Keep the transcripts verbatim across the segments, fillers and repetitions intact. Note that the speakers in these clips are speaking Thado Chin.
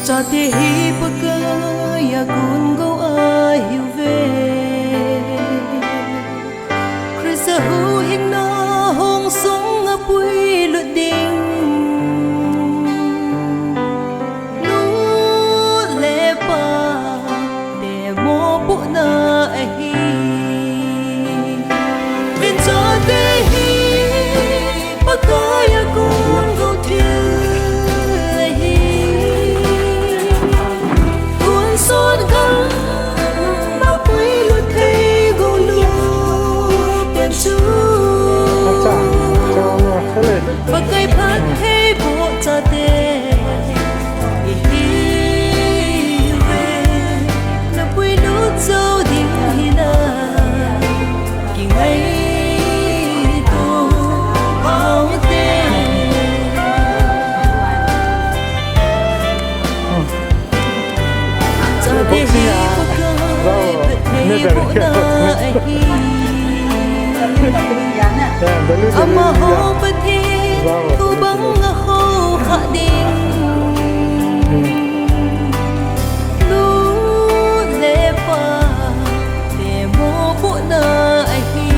Chate hi Pakai a gun gou ahiuve. Christa huhhingna hong sunga puilut ding. Nu le pa te mopohna ahi. Min chate hi Pakai a gun gou thil ahi. Gun sot gam a puilut thei gou lut pen chu. Pakai phattheiboh chate ihiuve, na puilut jou ding hinam kingaito phaute. Chate hi Pakai phattheibohna ahi. Amaho Pathen thu banga houkhah ding. Nu le pa te mopohna ahi.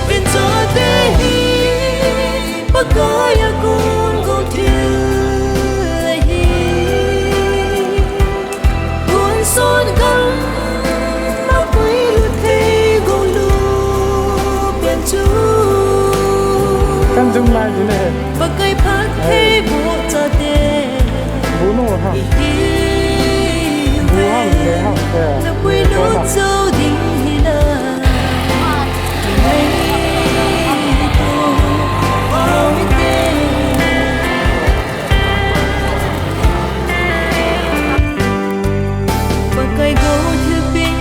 Min chate hi Pakai a gun gou thil ahi. Gun sot gam a puilut thei gou lut pen chu. Kan jum lai ding e. Pakai phattheiboh chate ihiuve, na puilut jou ding hinam kingaito phaute. Pakai gou thilpeh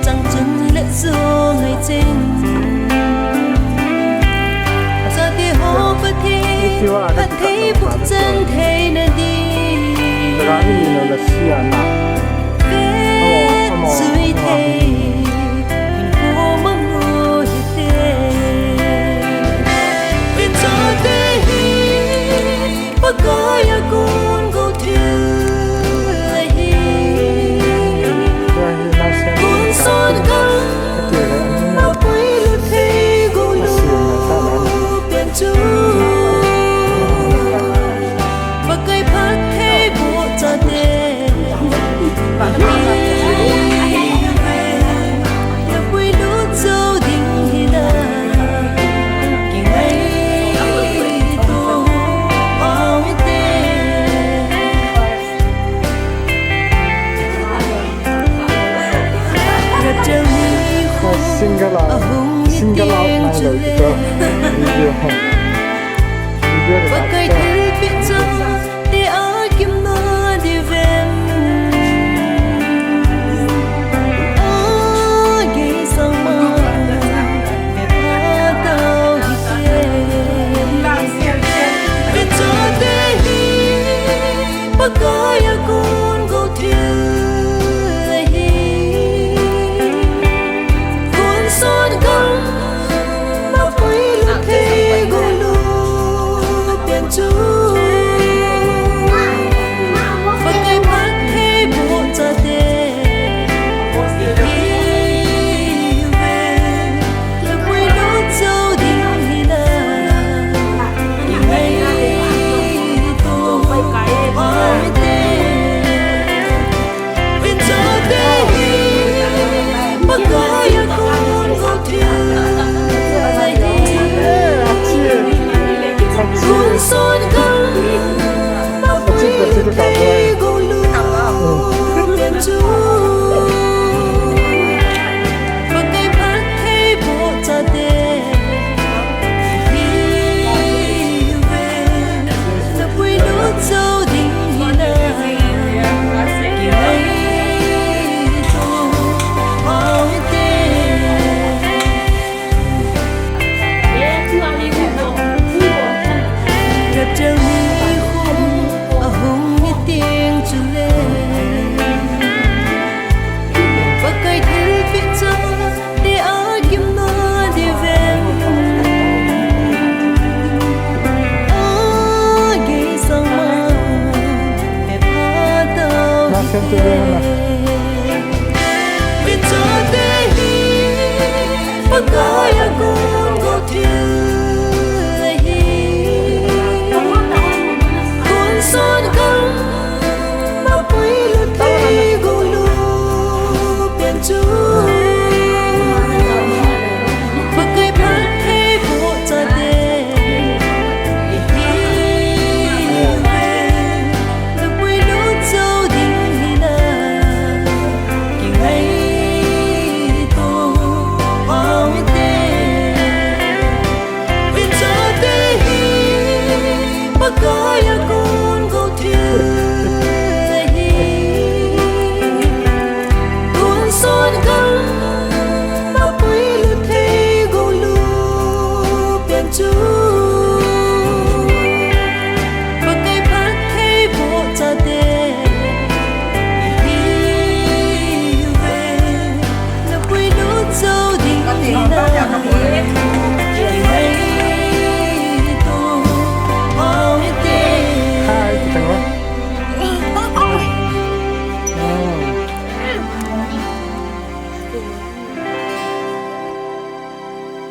chang chun let jou ngai cheng. Chate ho Pathen phattheiboh chan theina ding. Vet jui thei hinkho mang u hite. Min chate hi Pakai a gun gou thil ahi. Gun sot gam a puilut thei gou lut pen chu. Pakai phattheiboh chate ihiuve, na puilut jou ding hinam kingaito phaute.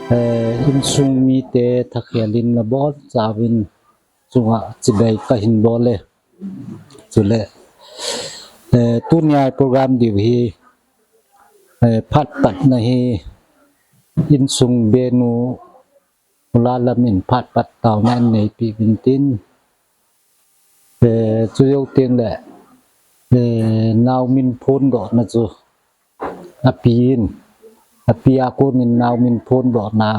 Eh, insung mite thakhel in nabonchauvin chunga chibai kahin bol e. Chule, eh, tunia program diu hi, eh, phat patna hi insung benu Ulalam in phat pat taona neipi uvin tin. Eh, chujou teng le, eh, nao min phondohna chu api in, api a kon in nao min phondohna,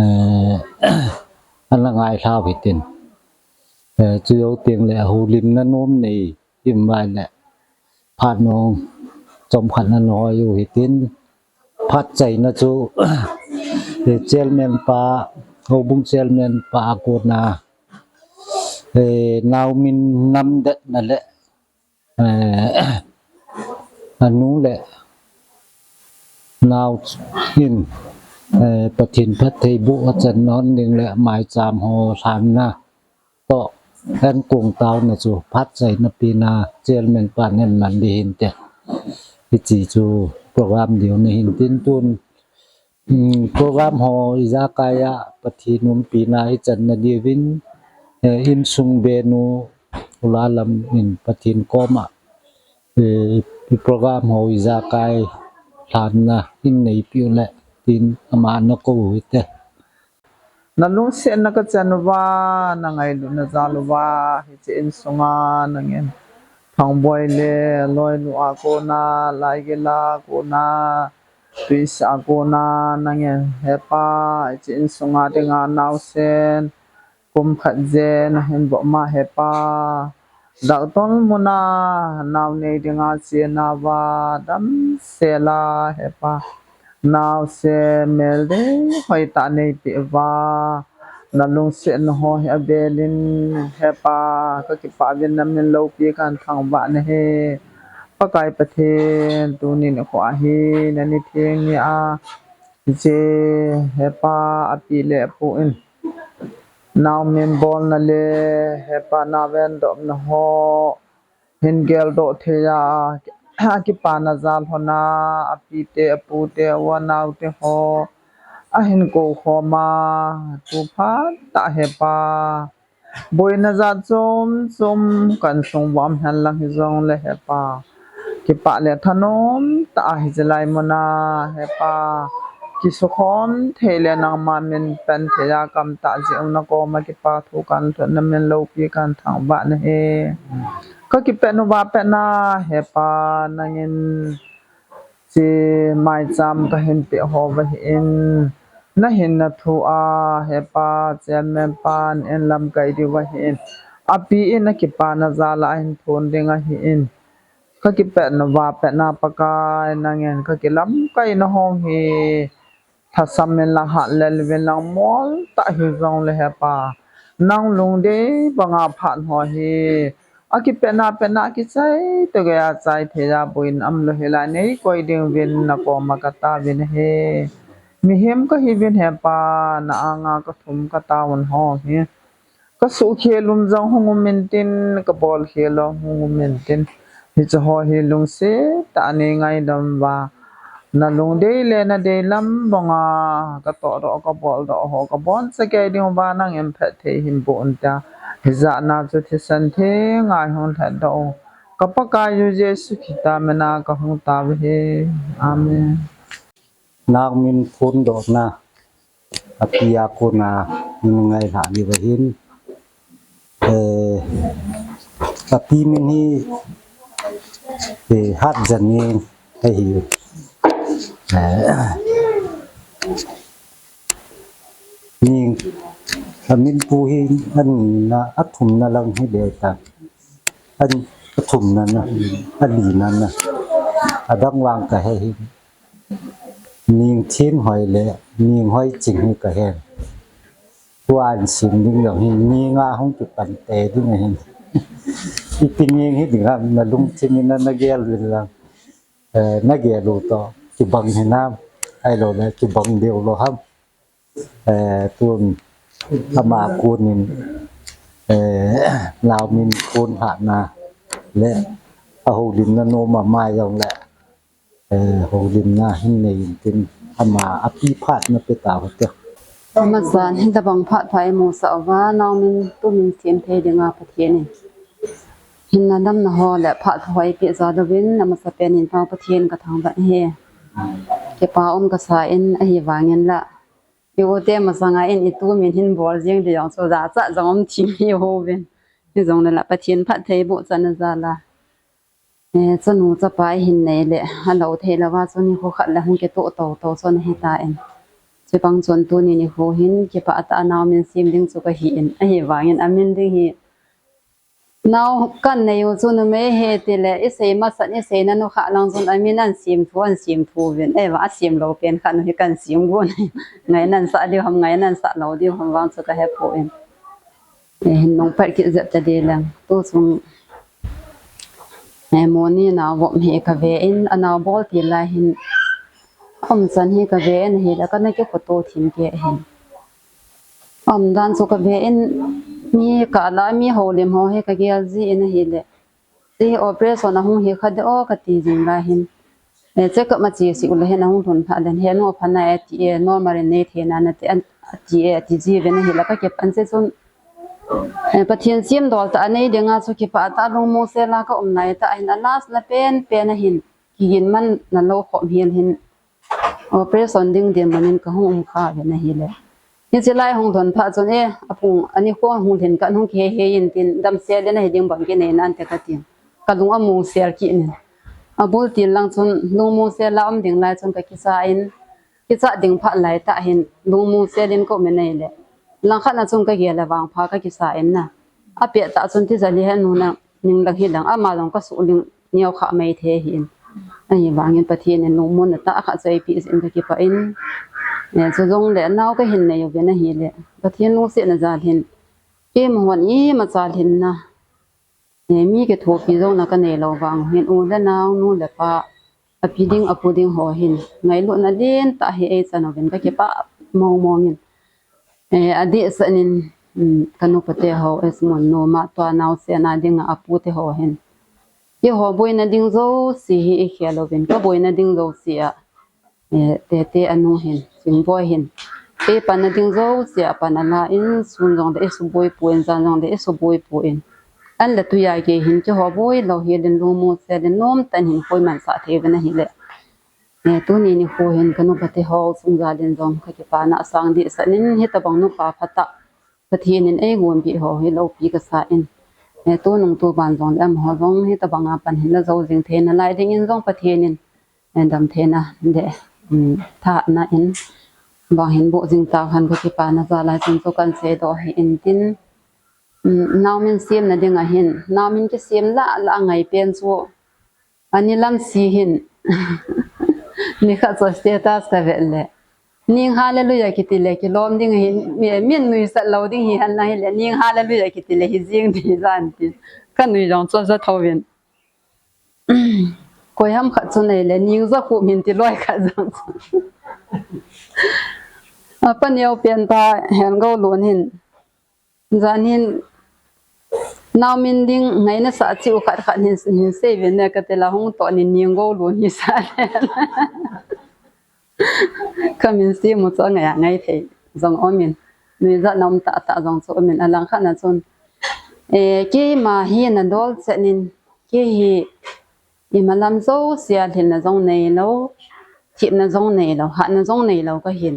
eh, ana ngailhau hitin. Eh, chujou teng le houlimna nom nei imvai le phat nung chomkhat ana hoi u hitin. Phat chaina chu, eh, chairman pa, houbung chairman pa a kona, eh, nao min namdetna le, eh, anu le nao in, eh, Pathen phattheiboh achan non ding le maicham ho lhanna toh, ankong taona chu phat chaina pena chairman pan aman ding hinte. Hiche chu program diu nahin tin tun, um, program ho ijakai a Pathen umpina ichanna diuvin, eh, insung benu Ulalam in Pathen koma, eh, program ho ijakai lhanna in neipiu le tin ama nakou hite. Nalungsetna kachan uva, nangailutna jal uva, hiche insunga nangin Thangboi le loinu a kona, Laigil a kona, Tuisa a kona nangin, hepa, hiche insunga dinga naosen kum khat jen ahin bom a, hepa, Doctor muna nao nei dinga chenauva damsela, hepa, naosen mel dei hoitah neipeh uva, nalungsetna ho hi abelin, hepa, kakipah uvin, namin loupi kahin thangvah nahi. Pakai Pathen, tuni nikho hi nani theng nia, hiche, hepa, api le apu in nao min bolna le, hepa, nao vengdohna ho hin geldoh thei a, akipana jal hon a, apite, apute, u anaote ho ahin kou khom a, tu phat tah, hepa, boina jat chom chom ka insung uva um henlang hijongle, hepa, kipah le thanom tah a hiche lai muna, hepa, kisukhom thei le nangma min pen thei a kaum tah jeh u nakoma kipathu kahin thot, namin loupi kahin thangvah nahi. Kakipet uva petna, hepa, nangin hiche maicham kahin peh ho uva ahin, nahinna thu a, hepa, chairman pan ahin lamkai diu ahin, api in akipana jal a ahin phon ding ahin, kakipet uva petna Pakai, nangin kakilamkaina ho hi lhasam in lang, hatlel uvin lang, mol tah hijongle, hepa, nang lungdei banga phat ho hi akipetna petna, akichai toh geiya chai thei a boina umlou hel a neikoi ding uvin nakoma kataovin ahi. Mihem kahiuvin, hepa, na anga kathum katao un ho hi, kasuhkhel um jong hung um intin, kabolkhel jong hung um intin, Hiche ho hi lungset tah a nei ngaidam uva, na lungdei le na deilam banga ka tohdoh, ka boldoh ho ka boncha kei ding uva, nangin phatthei hin boh un tia, hijat na chu thisan theng a hung lhatdoh u ka Pakaiyu Jesu Christa mina ka hung tao ahi. Amen. Nangmin phondohna a pi a kona min ngailhah diu ahin. Eh, a pi min hi, eh, Hatjane ahi. Eh, Ning, a min pu hi a nina, a thumna lang hi le ta. A, a thumna na, a lina na. A dang vang ka he hi. Ning Thinhoi le Ning Hoiching hi ka he. Tua in sim ding jong hi, Ning a hung kipan te ding ahin. Ipi Ning hi ding ham, na lungthim in na, na gel uvin lang. Eh, na gel u toh kibang hinam, ahilou le kibang deu lou ham. Eh, tun ama konin, eh, Nangmin kon hahna le a houlimna nom a mai jong le, eh, houlimna hin nei intin ama a pi phat na pe tau hite. Amasan hitabang phat pha i musah uva, Nangmin tumin sem thei dinga Pathen in hinna damna ho le phat pha ho eipeh jal uvin, amasapen in Pa Pathen ka thangvah e. Kipa um kasa in, ahivangin la i u te masanga in i tumin hin bol jing ding jong chu jachat jong um thim hi uvin. Hijongle la Pathen phatthei boh chan a jal a, eh, chanu chapa i hin nei le, alou thei louva chun nikho khat le hung kitoh toto chun ahitan. Chubang chun tuni nikho hin kipah tah a Nangmin sem ding chu kahi in, ahivangin amin ding hi, nao kan nei u chu numei ahi tile, i sei masat, i sei nanu kha lang chun amin an sem thu, an sem thu uvin. Eiva a sem lou pen khat nu hi kan sem gon. Ngai nan sah diu ham, ngai nan sah lou diu ham vang chu ka hepoi. Eh, hin nung pet kit jep ta ding lang. Tu chung, eh, Moni nao vom hi ka ve in, anao bol til lai hin, umchan hi ka ve in ahile, kana kikhoto thim kei hin. Umdan chu ka ve in, mi kah la, mi houlim ho hi ka gel ji in ahile, ti operation ahung hi kha de o ka ti jing lai hin, eh, check up ma che sih u le hin ahung lhun lhah len, he nu apha nai e ti e, normal in nei thei nai nate, an, ati e, ati ji uvin ahile ka kipan che chun, eh, Pathen semdol tah a nei dinga chu kipah tah a lungmong sel a ka um lai tah hin, a last na pen pen a hin, kigin man na lou khop hel hin, operation ding dinmun in ka hung um kha uvin ahile, hiche lai hung lhun phat chun, eh, aphung ani khong hung lhin kah hung kihei hei in tin, damsel in ahi ding bang kinei nante ka tin, ka lung among sel kit in. Abul til lang chun lungmong sel a um ding lai chun ka kisa in, kichat ding phat lai tah hin lungmong sel in ka um in ahile, langkhat na chun ka gel le vangpha ka kisa in na, apet tah chun tijat le he nu na Ning lang hi lang, ama jong ka suhling neo kha mai thei ahin. Ahivangin Pathen in lungmonna tah khat chu eipeh jeh in ka kipah in, eh, chujongle nao ka hin nei uvin ahile, Pathen lungsetna jal hin, keima hon ima cha lhinna, eh, mi kithopi jong na ka nei lou vang hin, u le nao, nu le pa, api ding apu ding ho hin ngailutna lentah hi eichan uvin ka kipah mong mong in. Eh, adehset in, um, ka nupa te ho, eh, Smun nu ma tua naosen a dinga apu te ho hin, keiho boina ding jouse hi eikhel uvin, ka boina ding jouse a, eh, Tete anu hin, Chingboi hin, kei panna ding jouse a pan ala in, sun jongle eisuboi pon, jan jongle eisuboi pon, an le tui a gei hin keiho boi lou hel in lungmong sel in nomtah in hin koiman sah thei uvin ahile, eh, tuni nikho hin ka nupa te ho sung jal in jong ka kipana asang dehset in, hitabang nupa phatah Pathen in eigonpeh ho hi loupi kasa in, eh, tunung tuban jongle amaho jong hitabang a pan hin la jou jing theina lai ding in jong Pathen in, eh, damtheina le, um, thahatna in bang hin boh jing tau hen ka kipana jal a chun chu kan seidoh ahi in tin, um, Nangmin semna ding ahin, Nangmin kisem lah lah a ngai pen chu, ani lam si hin, nikhat chu status ka vet le, Ning Hallelujah kiti le kilom ding ahin, mi, min nuisat lou ding hi hen lang hile, Ning Hallelujah kiti le hi jing ding jan tin, ka nui jong chu ja tho uvin. Koiham khat chu nei le, Ning Jakhup min ti loi khat jong chu. Apa neo pen pa Helgou Lun hin, jan hin, Nau min ding ngaina sa chiu khat khat hin, hin sei ve ne kati la hung to ni ning go lu ni sa le. Ka min si mu chu ngai a ngai thei jong umin. Nuijat na um tah tah jong chu umin alang khat na chun. Eh, keima hi na dol chet nin kei hi ima lam josia lhinna jong nei lo, themna jong nei lo, hatna jong nei lo ka hin.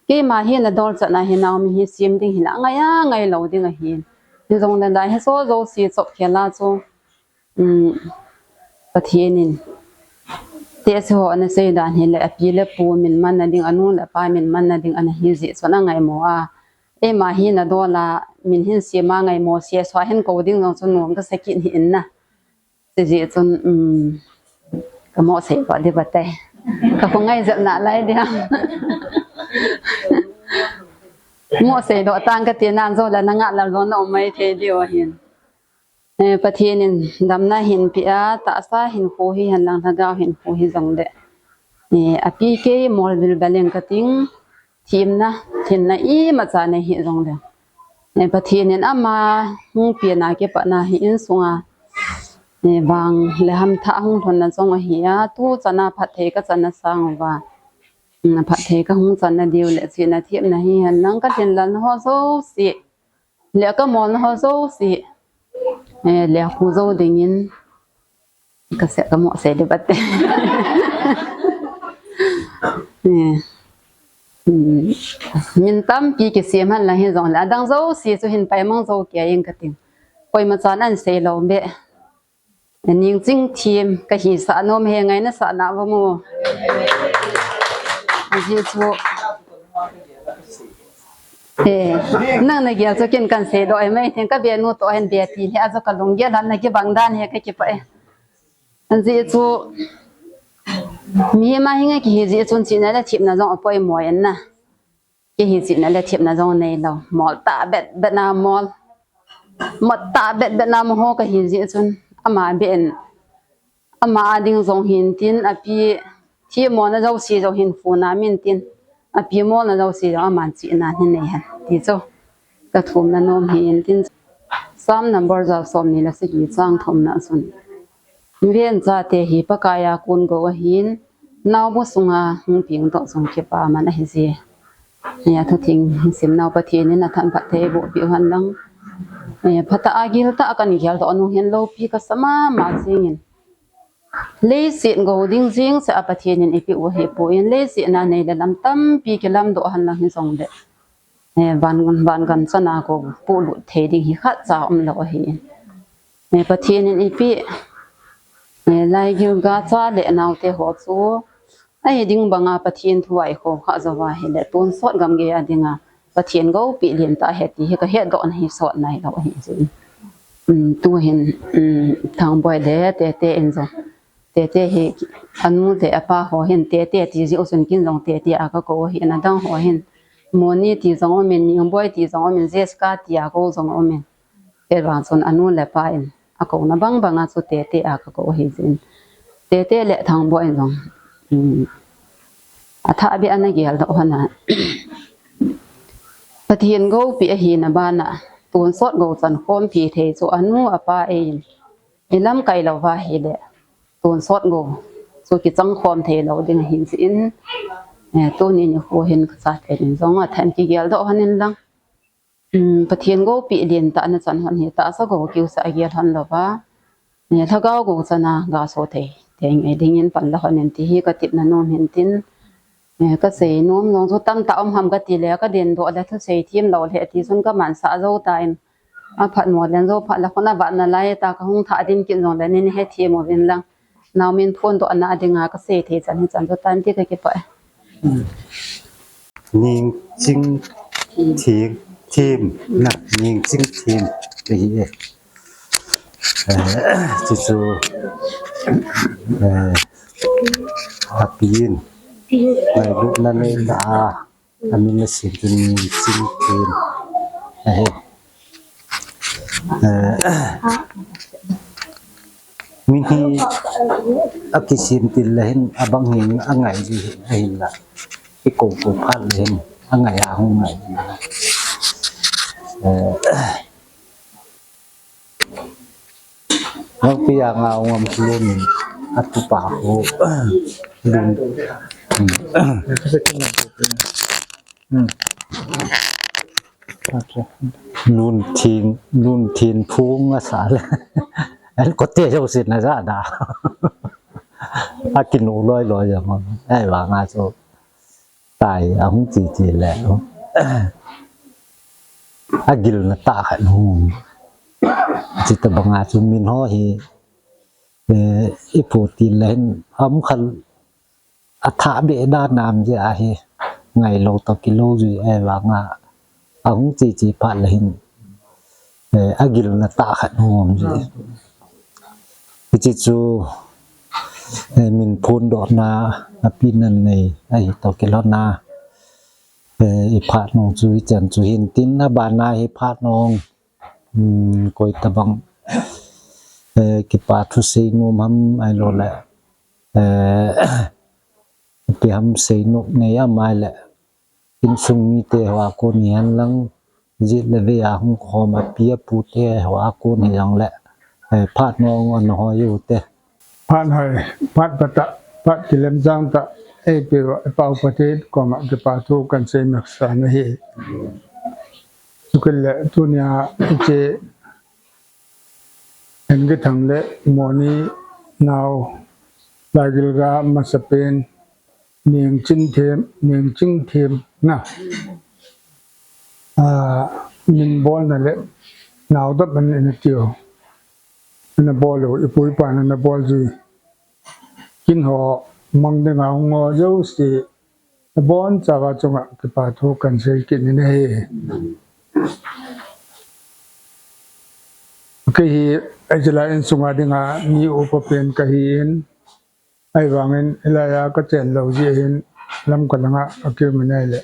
Keima hi na dol chet na hi nau mi hi sem ding hi la ngai a ngai lo ding ahin. Hi jong le lai hi so josi chop khel a chu. Um, Pathen in tehse ho ana sei dan hi le api le pu min manna ding, anu le apa min manna ding ana hi jeh chun angaimo a. Eima hi na dol a min hin sem a ngaimo se so hin ko ding jong chu nom ka sa kit hi in na. Ti jeh chun, um, ka mo sei ba di ba te. Ka ko ngai jep na lai dia. Mo sei do tang ka ti nan jo la na nga la lo na um mai thei diu ahin. Eh, Pathen in damna hin pe a, tahsa hin khu hi hen lang lhagao hin khu hi jong le. Eh, api kei mol bil baling ka ting, themna, themna imacha nei hi jong le. Eh, Pathen in ama hung pe na kipana hi insunga. Eh, vang le hamthah hung lhon na jong ahi a, tu chana phatthei ka chana sang uva. Mm, phatthei ka hung chana diu le chena themna hi hen lang ka lhin lal ho josi. Le ka mol na ho josi. Eh, le khu jo dingin. Ka se ka mo se de bat. Eh. Hmm. Min tampi kisem hen lang hi jong le adang josi chu hin pai mang jo kei ing ka ting. Koima chan an sei lo be. Ning ching them ka hi sa nom he ngaina sa na va mu. Ji chu. Eh, nang na gel chu kin kan sei do ai mai theng ka be nu to hen be ti he a chu ka lung gel han na kibang dan he ka kipa e. An ji chu mi ma hi ngai ki hi ji chun chena le themna jong apoi mo en na. Kei hi chena le themna jong nei lo. Mol ta bet bet na mol. Mol ta bet bet na mo ho ka hi ji chun. Ama be en. Ama a ding jong hin tin, api themmo na josi jong hin khu na min tin. Api mol na josi jong aman chena hin nei hen. Ti chu. Ka thum na nom hi in tin. Psalm number ja som ni le sagi chang thum na chun. Ven chate hi Pakai a kun go ahin, naobu sunga hung peng toh jong kipa man ahi je. Nia thu theng sim nau Pathen in athan phatthei boh peh u hen lang. Eh, phatah a gil tah a kan gel doh nung hin lopi ka sa mama jingin. Leiset go ding jing seh a Pathen in eipeh u ahi poi in leiset na nei le lam tampi kilam doh hen lang hi jong le. Eh, van, van gam chana ko pulut thei ding hi khat cha um lo ahi. Eh, Pathen in eipeh, eh, lai gilga cha le naote ho chu, ahi ding banga Pathen thu a i khom kha jo va hi le, tonsot gamgi a dinga, Pathen go pi lien ta he ti hi ka het doh na hi sot nai lo ahi chu. Um, tu hin, um, Thangboi le Tete in jong. Tete hi anu le apa ho hin Tete ti ji u chun kin jong Tete a ka ko hi na dang ho hin Moni ti jong umin, Ningboi ti jong umin, Jessica ti a ko jong umin. Te vang chun anu le apa in a ko na bang bang a chu Tete a ka ko hi jin. Tete le Thangboi in jong. Um, a tha bi ana gel doh hana. Pathen go pi ahi na bana. Tonsot go chan khom pi thei chu anu apa e in. I lamkai lo va hi le, tonsot go chu kichang khom thei lo ding ahin chi in, eh, tuni nikho hin ka chate in jong a than kigel doh hon in lang. Um, Pathen go pi lien ta na chan hon hi tahsa go kiu sa a gel hon lo va. Eh, lhagao go chana ga so thei, thei ngai ding in pan la hon in ti hi ka tip na nom hin tin. Eh, ka sei nom jong chu tam ta um ham ka ti le ka den doh le thu sei thim lo le ti chun ka man sa jo ta in. A phat mo len jo phat la khona va na lai ta ka hung tha din kin jong le nin he thi mo vin lang. Nau min phun doh na dinga ka sei thei chan hi chan jo tan ti ka kipa. Ning ching thim, thim, na, ning ching thim, ka hi e. Eh, chu chu, eh, a pin, ngai lut na nei na a. Amin na sim tu ni sim tin. Ahe. Eh, mi hi a kisim til le hin abang hin a ngai ji ahin la. I ko ko phat le hin a ngai a hung ngai. Eh, Ngakpi a nga ngam lun a tu pa ho. Lun. Hmm. Lun thin, lun thin phung a sa le. An ko te jo sin na ja da. A kin u loi loi ja ma. Ai wa nga so. Tai, a hung chi chi le. A gilna tah khat hung. Chi ta banga chu min ho hi, eh, i pu ti le hin, am khal a tha be da nam je a hi. Ngai lo to ki lo ju e vanga. A hung chi chi phat le hin. Eh, a gilna tah khat hung je. Hichi chu, eh, min phondohna, a pi nan nei, a hi to kilhona, eh, i phat nung chu, i chan chu hin tin, a bana hi phat nung, um, koi tabang, eh, kipa thu sei nom ham, ai lo le, eh, ipi ham sei nom nei a mai le, Insung mite hoa kon hi hen lang, jit le vei a hung khom a pi a pute hoa kon hi jong le, eh, phat nong an hoi u te. Phat hoi, phat patah, phat kilem jang tah, ei pe va, ei pau pate koma kipa thu kan sei mak sa na hi. Tukil le tunia iche Engithang le Moni nau, Laigilga masapen, Ningchingthem, Ningchingthem na. Ah, min bolna le naodop an ina tiu. Ana bol u, ipu ipa na ana bol ji. Kin ho mang dinga hung ho jouse, abon chauva chunga kipa thu kan sei kit in ahi. Kei hi, ajila insunga dinga mi upa pen kahi in, ahivangin, hilaiya ka chen lou jeh hin, Lamka langa, akium in ahile.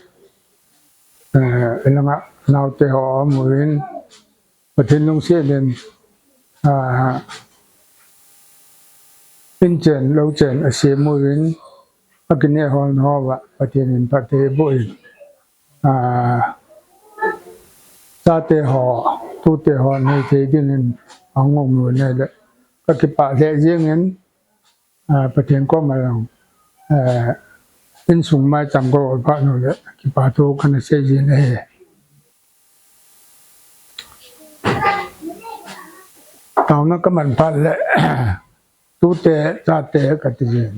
Eh, hilanga, naote ho aum uvin, Pathen lungset in, ah, in chen, lou chen, asem uvin, akineh hol na ho va, Pathen in phatthei boh in, ah, chate ho, tute ho, nei thei dingin, ahung um uvin ahile. Ka kipah lheh jeng in, Ah, Pathen koma jong, eh, insung maicham ka ol phat nu le, kipa thu kana sei jin ahi. Taona ka man phat le, tute chate kati jin.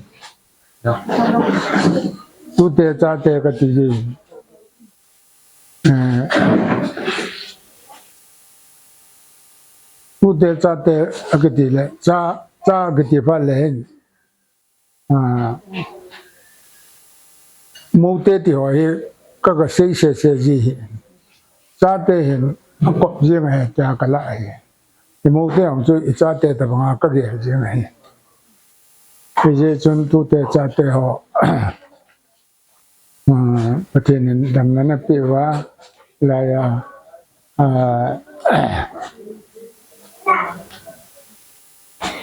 Tute chate kati jin. Eh, tute chate akiti le, cha, cha akiti phat le hin. Ah, moute ti ho hi ka, ka sei se se ji hi. Chate hin akop jing ahi tia ka la ahi. I moute hong chu i chate tabanga ka gel jing ahi. Hijeh chun tute chate ho. Ah, Pathen in damna napeh uva, laiya, ah, ah,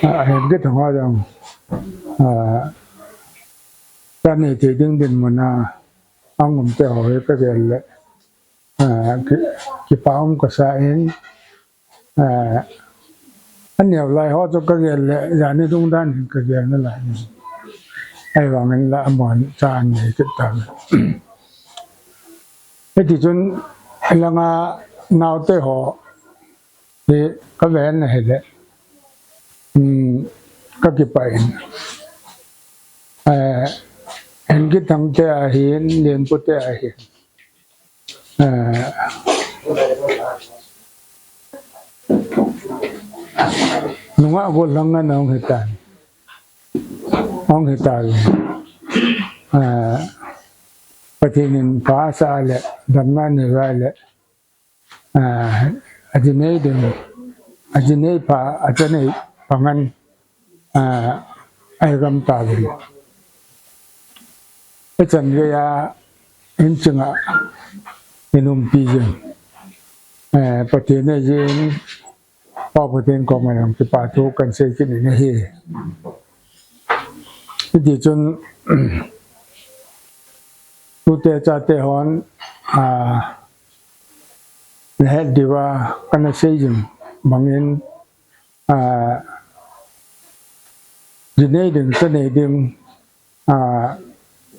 ahin kithang ho jong, ah, kanei thei ding dinmun a, ahung um te ho hi ka gel le, ah, ki, kipa um kasa in, Eh, aneo lai ho chu ka gel le, jani dungdan hin ka gel nalai. Ahivangin la amon cha an nei kit ta. Hiti chun langa naote ho hi ka ven ahile. Hmm, ka kipah in. Eh, Engithang te ahin, Lenpu te ahin. Eh, nungah gollhang ngan ahung hitan. Ahung hitan. Eh, Pathen in pha asah le, damna anei uva le. Eh, aji nei ding, aji nei pha, acha nei pha ngan. Ah, ahi gam tauvin. Ichan geiya, inching a, inumpi jing. Eh, Pathen nei jing, Pa Pathen koma jong kipa thu kan sei kit in ahi. Hiti chun, tute chate hon, ah, nahet diuva kana sei jing bangin, Ah, ji nei ding, cha nei ding, a,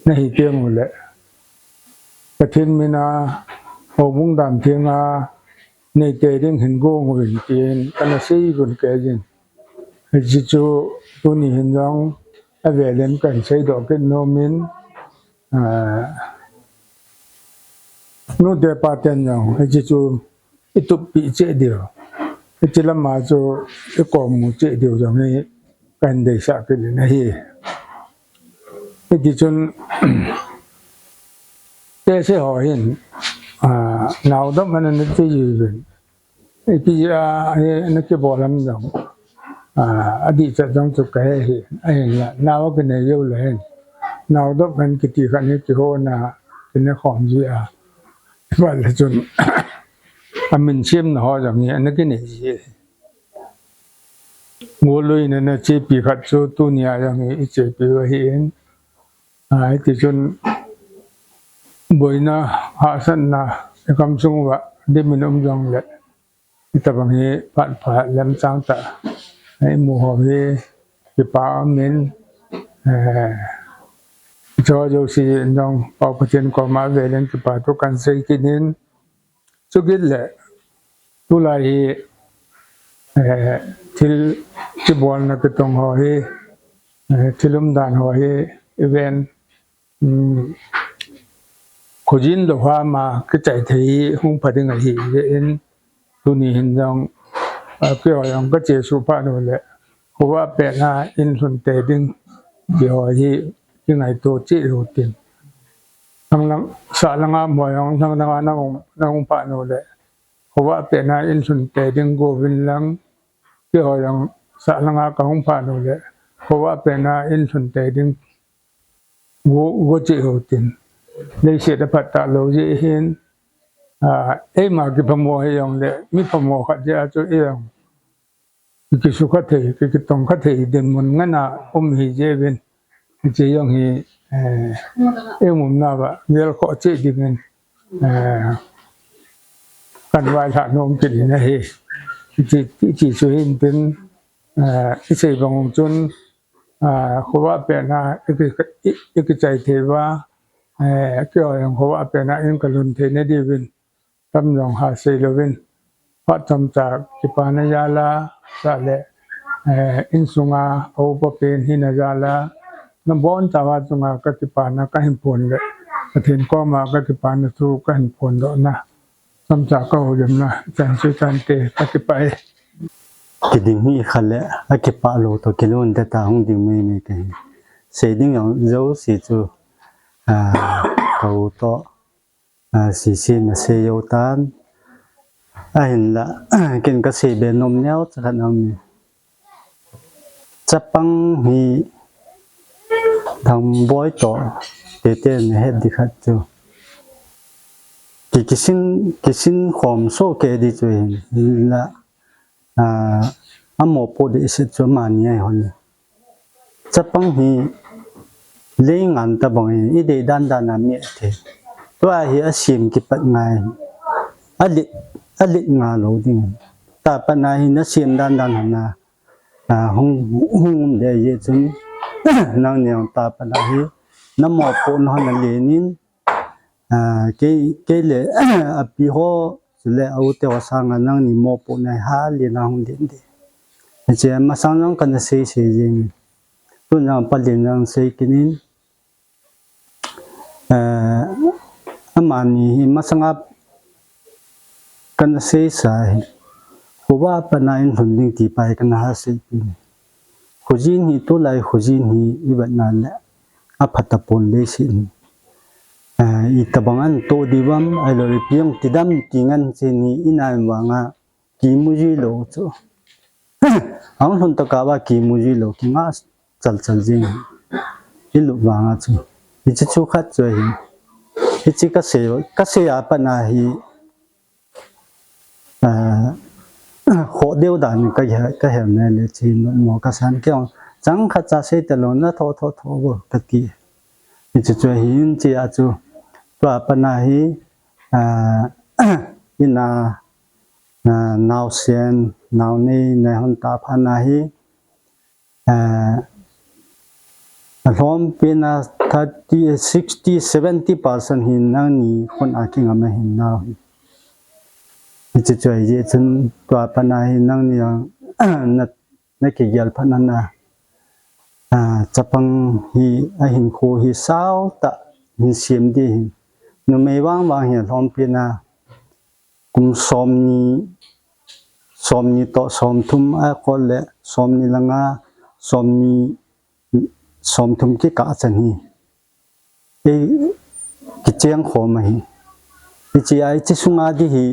nahi teng uleh Pathen mina houbung dan thenga neite ding hin gong uvin tin kana sei gun kei jin. Hiche chu tuni hin jong avelin kahin seidoh kit nomin, a, nute paten jong hiche chu itup pi cheh diu. Hiche lama chu ikom mu cheh diu jong hi kahin deisah kit in ahi. Hiti chun, tehse ho hin, a, naodop ana nati jiuvin. Ipi a, hi, nakibol ham jong. A, adih chet jong chu kahe hi, ahinla, nao akinei jou le hin. Naodop khan kiti khat hi kihona, kine khom ji a. Ipi le chun, amin semna ho jong hi, ana kinei ji. Golui nana chepi khat chu tunia jong hi ichepi u ahin. A, hiti chun boina hahsatna ikham sung uva dimin um jongle, hitobang hi phat pha lemchang tah imu ho hi kipa umin, eh, cho jouse jong Pau Pathen koma velin kipa thu kahin sei kit in, chukit le tulai hi, eh, thil kibolna kitong ho hi, eh, thil umdan ho hi, event, um, khojin lou hama kichai thei hi hung pha ding ahi jeh in, tuni hin jong, a, keiho jong kachesuh phat uleh, khovah petna in lhun tei ding, keiho hi kingaito cheh u tin. Lhang lang, sah langa mo jong, lhang langa nahung, nahung phat uleh, khovah petna in lhun tei ding gouvin lang, keiho jong sah langa kahung phat uleh, khovah petna in lhun tei ding go, go cheh u tin. Leiset aphat talou jeh hin, a, eima kiphamo hijongle, mi phamo khat jeh a chu ijong kikisukha thei, kikitongkha thei dinmun ngen a um hi jeh uvin. Hiche jong hi, eh, iumna uva gelkhoh cheh dingin, eh, kahin vailhah nom kit in ahi. Hiche, hiche chu hin tin, eh, isei bang chun, a, khovah petna iki, i, ikichai thei uva, eh, keiho jong khovah petna in kalhun theina diuvin, tam jong ha sei louvin, phat chomcha kipana jal a, chule, eh, insunga aupa pen hina jal a, nabonchauva chunga kakipana kahin phon le, Pathen koma kakipana thu kahin phondohna. Chomcha kahoulimna, chan chu chante, kakipah e. Kiding hi khat le, akipah lou toh kilunte ta hung ding maimai kahi. Sei ding jong jouse chu, a, kahou toh, a, sese nasei jou tan. Ahinla, ken kasei be nom neocha khat aume. Chapang hi Thangboi toh tete nahet ding khat chu, ki, kisin, kisin khom soh kei ding chu ahin, hinla, a, amopoh dehset chu amani ahi hon. Chapang hi leingan tobang in idei dandan a mi athei. Tua hi asem kipat ngai. Alet, alet ngai lou ding. Tapatna hi nasem dandan hon a, a, hung, hung um deh jeh chun, nangni jong tapatna hi namopohna hon alen in, a, kei, kei le api ho, chule a u te ho sanga nangni mopohna hi halen a hung len ding. Hiche masang jong kana sei sei jeng. Tun jong palen jong sei kit in, eh, amani hi masanga kana seisa hi, khovah patna in lhun ding ti pa hi kana ha seipeh in. Khojin hi tulai khojin hi ivetna le aphatapon leiset in, eh, itobang a natoh diu vem, ahilou le ipi jong tidam ti ngen chen hi inai vanga kimu ji lou chu. Ahung lhun tokah uva kimu ji lou, kingah chal chal jing. Ilup vanga chu. Hiche chu khat chu ahi. Hiche kasei, kasei a patna hi, ah, khoh deu dan ka, kahe nai le chu hin mo kasan kei jong chang khat cha sei talou, nathoh thoh thoh vo kati. Hiche chu ahin, hiche a chu tua patna hi, ah, ina, ah, naosen, naonei, nahon tah phatna hi, ah, Alhompi na thirty, sixty, seventy percent hi nangni khut a kingam ahi nau hi. Hiche chu ahi jeh chun tua pat na hi nangni a, na, na kigel phat na na. A, chapang hi ahinkho hi sao tah hin sem ding ahi. Numei vang vang hi alhompi na kum somni, somni toh somthum a kol le somni le nga, somni, somthum kikah chan hi ei kicheng khom ahi. Hiche a, hiche sunga ding hi,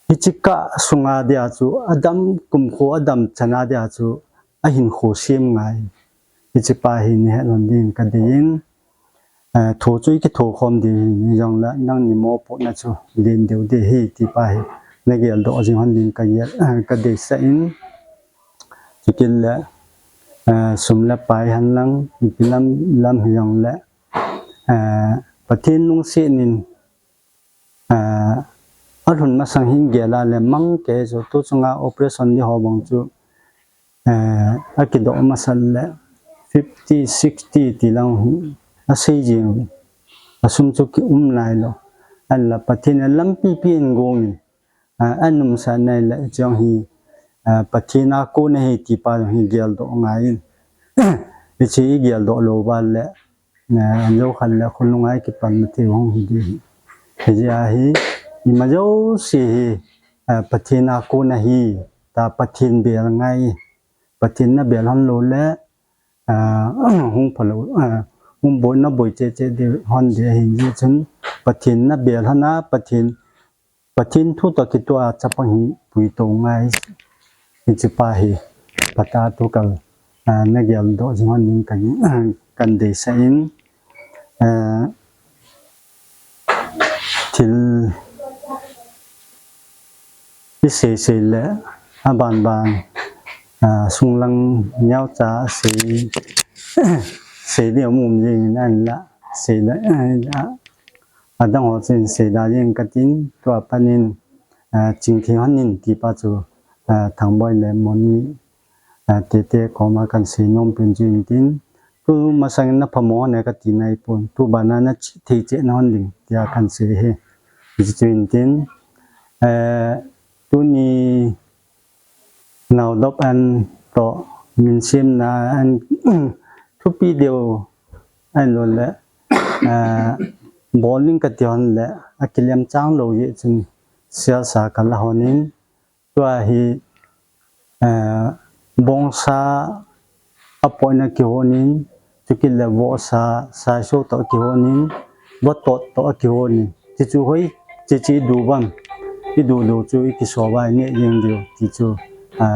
hiche kah sunga dia chu adam kumkho adam chana dia chu ahinkho sem ngai. Hiche pa hi nahet lhon ding kadei in, eh, thu chu ikitho khom ding hi, hijongle nangni mopohna chu len deu ding ahi ti pa hi nagel doh jing lhon ding kagel, eh, kadeisah in. Chukit le, eh, sum le pai hen lang, ipi lam, lam hijongle, eh, Pathen lungset in, eh, alhun masang hin gel a le mang kei chu tu chunga operation ding ho bang chu, eh, akidoh masat le fifty, sixty ti lang hi asei jing. Asum chu kium nai lou. Ahinla Pathen in lampi pi in gong in, a, anumsah nai le chong hi, a, Pathen a kon ahi ti pa hi geldoh ngai in. Hiche igeldoh lou uva le, a, jou khat le khonung a ikipanna thei hung hi ding ahi. Hijeh a hi, ima jouse hi, a, Pathen a kon ahi, tia Pathen bel ngai. Pathen nabel lhon lou le, a, hung phalou, a, hung boi naboi cheh cheh ding lhon ding ahi jeh chun, Pathen nabel lhon a, Pathen Pathen thu toh kitoh a chapang hi puitou ngai. Hiche pa hi phat a tukal, a, nageldoh jing lhon ding kan, kandeisah in, a, thil isei sei le aban ban, a, sunglang neocha sei, sei ding um um jing in ahinla sei le, a, adang ho chun sei da jeng katin, tua pat in, a, chingthei hon in ti pa chu, a, Thangboi le Moni, a, tete koma kan sei nom pen chu intin, tu masang in naphamo hon e kati naipon, tu bana nachithei cheh na hon ding tia kan sei ahi. Hichu intin, a, tuni naodop an toh minsemna an thupi deu ahin lou le, a, bol ning kati hon le akilem chang lou jeh chun sial sa kala hon in tua hi, a, bongsa apoina kihon in, chukit le vohsa, saiso toh kihon in, vohtot toh kihon in, ti chu hoi, ti chu idu uvam, idu lou chu ikisova ineh jeng diu, ti chu, a,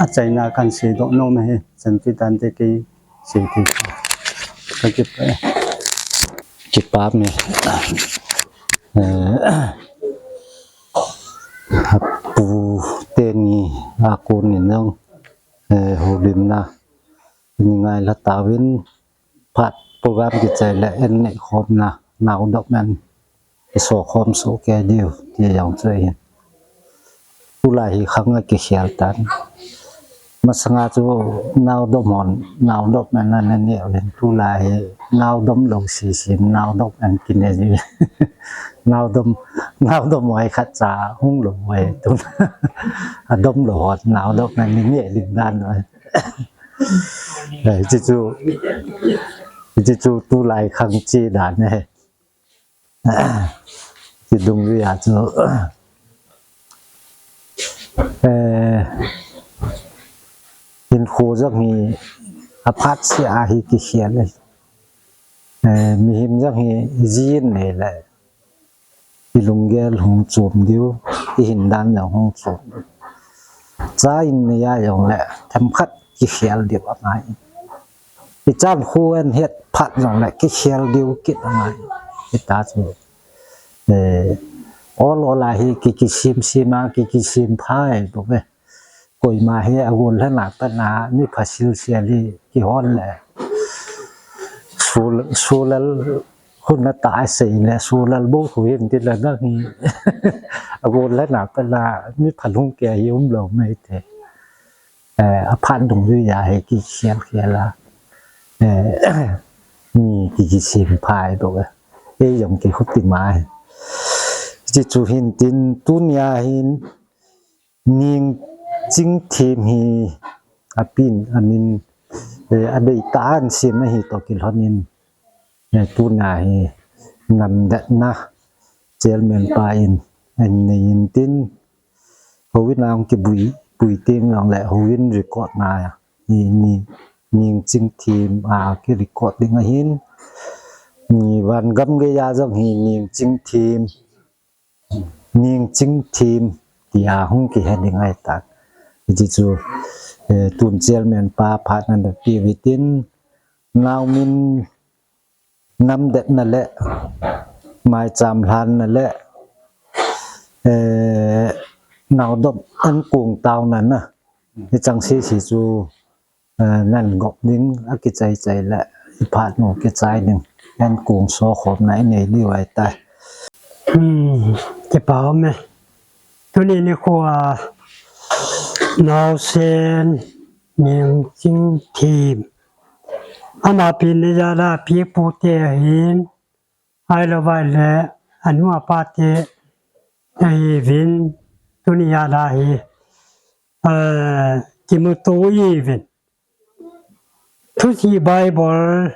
achaina kan seidoh nom ahi, chanpi tante kei sei thei. Ka kipa, kipa me. Eh, Pu teni a kon in jong, eh, houlimna ni ngai lha tauvin phat program kichai le en neh khomna naodop men kiso khom soh kei diu ti jong chu ahin. Tulai hi khang a kikhel tan. Masanga chu naodom hon, naodom an ananeh uvin, tulai hi naodom lou sisim, naodom an kineh ji. Naodom, naodom hoi khat cha hung lou hoi tun. Adom lou hon, naodom an nineh ding dan hoi. Eh, hiche chu, hiche chu tulai khang che dan ahi. Ti dungjui a chu, eh, hinkho jong hi aphat seh a hi kikhel e. Eh, mihem jong hi jin nei le ilunggel hung chom diu, ihin dan jong hung chom diu. Cha in nei a jong le themkhat kikhel diu angai. Ichan khu en het phat jong le kikhel diu kit angai. Hita chu, eh, ol ol a hi ki, kisim sim a, ki, kisim phai bou ve. Koima hi agol lhana pat na mi phasil sial hi kihon le. Sul, sulal hun na ta sei le, sulal bou khu hin ti le na hi. Agol lhana pat na mi phalung ke hi um lou mai te. Eh, aphat dungjui a hi kikhel khel a. Eh, ni ki kisem phai bou e. Ei jong ki khuti mai. Hichu hin tin tunia hin Ningchingthem hi apin amin, eh, adei tan sem ahi toh kilhonin, eh, tunia hi namdetna chairman pa in, eh, nei in tin, houin a hung kibui, bui teng jongle houin record na hi ni, Ningchingthem a ki record ding ahin, ni van gam geiya jong hi Ningchingthem, Ningchingthem tia hung kihe ding ahitan. Hichu, eh, tun chairman pa phat nana pe uve tin, naomin namdetna le maicham lhanna le, eh, naodop ankong taona na, hicheng sese chu, eh, nan gop ding akichai chai le iphat nu kichai ding ankong sokhomna inei diu ahitai. Hmm, kipa um e. Tuni nikho a naosen Ningchingthem, ama pi ni jala pi pute ahin, ahilou vale anu apate ahiuvin, tuni jala hi, eh, kimuto ihiuvin. Thusim Bible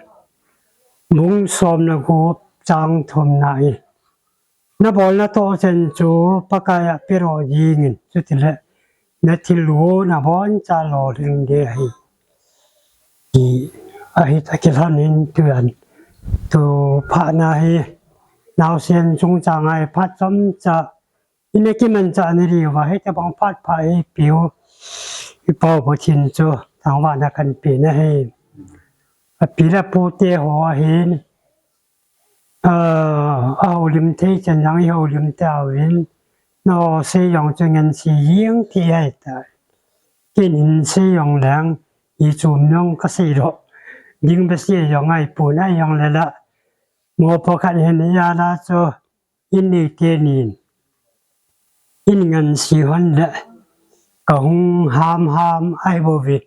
bung som le gup chang thumna hi, nabolna toh chan chu Pakai a pedoh jingin, chutile nathil gu naboncha lolhing ding ahi, ti ahi, akilhonin tuin, tu phatna hi naosen chungchang a hi phat chomcha ina kimanchah nadiuva hitobang phat pha eipiu iPau Pathen chu thangvahna kahin pe nahi. Api le apute ho ahin, ah, ahoulim thei chan jong ihoulim tauvin, naosei jong chu ngansi jing ti ahitai. Ken hinsei jongleng, ichom jong kasei doh ding behseh jong ahipon, ahijongle la, mopo khat hin ijala chu in neite nin in ngansi hon le kahung hamham ahibouve.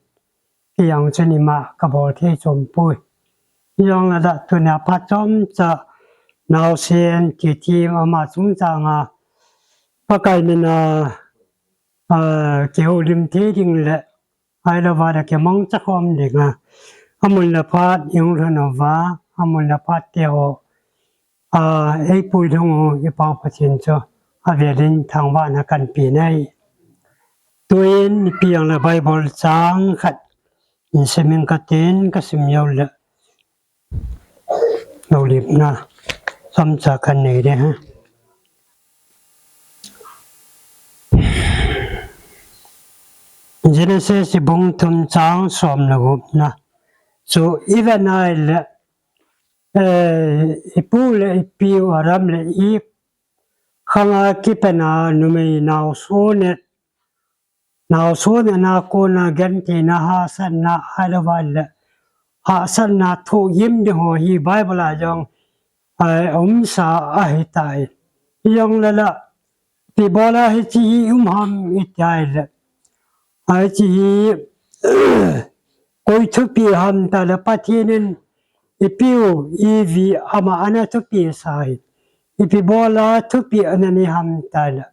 Kei jong chun ima kabol thei chompoi. Hijongle la, tunia phat chomcha naosen kithem ama chungchanga Pakai mina, ah, kihoulim thei ding le ahilou vale kimangcha khom dinga amun le phat ihung lhun uva, amun le phat teho, ah, eipui lhung u iPau Pathen chu avelin thangvahna kahin pe nahi. Tuin ipi jongle Bible chang khat in simin katin, kasim joule houlimna chomcha kahin nei ding ahi. Genesis bung thum chang som le gupna chu ivet a ahile, eh, ipu le ipiu Adam le Eve khanga kipana numei naosen, naosen a kona gentheina, hahsatna, ahilou vale hahsatna thohgim ding ho hi Bible a jong, eh, umsa ahitai. Hijongle la, ipi bola hiche hi um ham iti ahile, hiche hi koi thupeh ham tile, Pathen in ipiu Eve ama ana thupeh sa ahi. Ipi bola thupeh ana nei ham tile,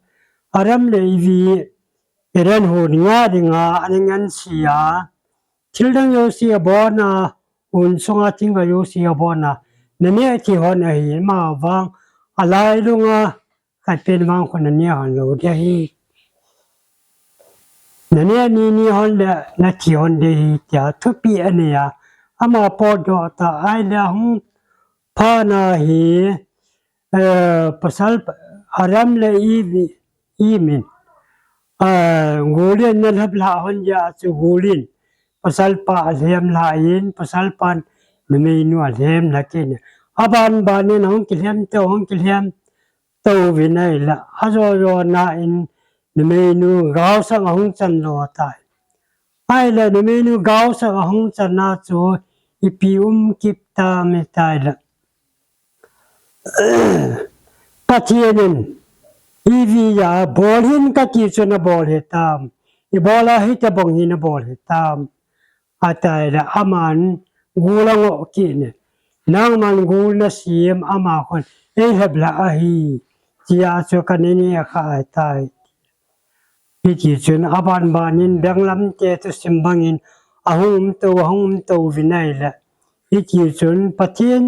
Adam le Eve Eden hon nga dinga ana ngansi a, thildang jouse abona, un sunga thingga jouse abona naneh thei hon ahi, amavang alailunga khatpen vang khu naneh hon lou ding ahi. Naneh nini hon le nathi hon ding ahi tia thupeh anei a, ama potdoh tah ahile ahung phatna hi, eh, pasal Adam le Eve, Eve in, eh, golin ana lhep lhah hon jeh a chu golin pasalpa alhem lhah in, pasalpan numeinu alhem lhah in, abanbanin ahung kilhem tou, ahung kilhem touvin ahile, ajo jona in numeinu gaosang ahung chan lou tai. Ahile numeinu gaosang ahung channa chu ipi um kit tam itile, Pathen in Eve a bol hih in kati chu nabol hitam, ibola hitobang hi nabol hitam, atile aman gul angoh kit in, nangman gul nasem ama khun eilhep lha ahi, tia chu kana neh kha ahitai. Hiti chun abanbanin benglam te thusim bangin ahung umtou, ahung umtou vin ahile, hiti chun Pathen,